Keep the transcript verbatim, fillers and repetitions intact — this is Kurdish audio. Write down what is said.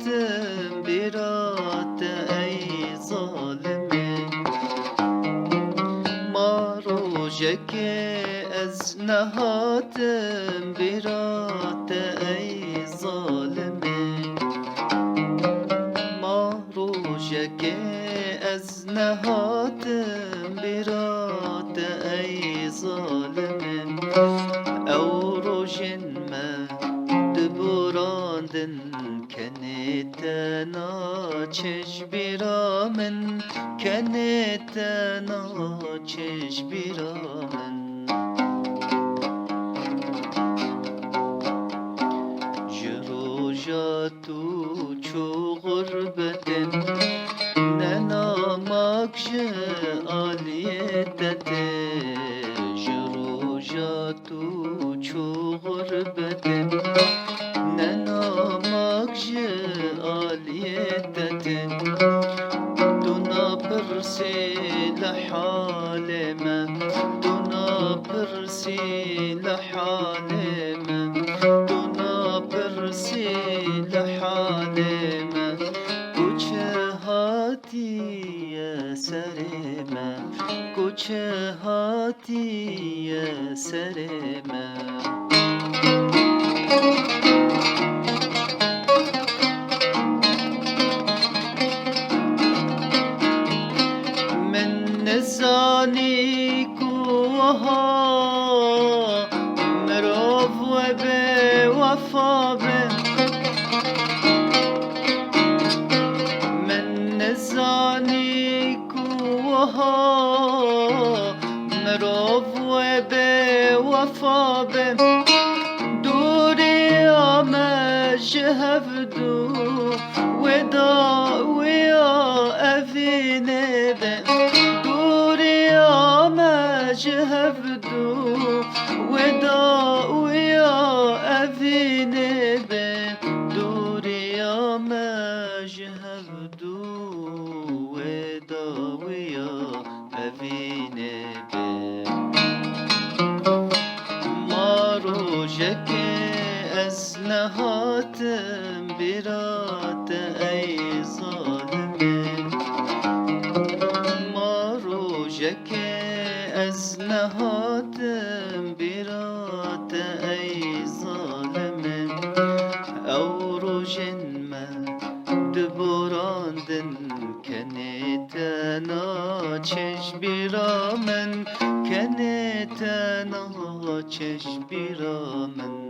Tim bîra te ey zalimê. Ma rojekê ez nehatim bîra te ey zalimê. Ma rojekê ez nehatim bîra te ey zalimê. Ew rojên me diborandin, kenê te naçe ji bîra min, kenê te naçe ji bîra min. Ji roja tu çû xurbetê, ne namak ji aliyê te tê. Ji roja tu çû xurbetê, ne namak ji aliyê te tê. Tu napirsî li halê me, tu napirsî li halê me, tu napirsî li halê me. Ku çi hatiye serê me, ku çi hatiye serê me. Min nizanî ku wiha mirov wê bêwefa be. Min nizanî ku wiha mirov wê bêwefa be. Dûriya me ji hevdû wê dawiya evînê be. Dûriya me ji hevdû wê dawiya evînê be. Dûriya me ji hevdû wê dawiya evînê be. Ma rojekê ez nehatim bîra te ey zalimê. Ma rojekê ez nehatim bîra te ey zalimê. Ew rojên me diborandin, kenê te naçe ji bîra min, kenê te naçe ji bîra min.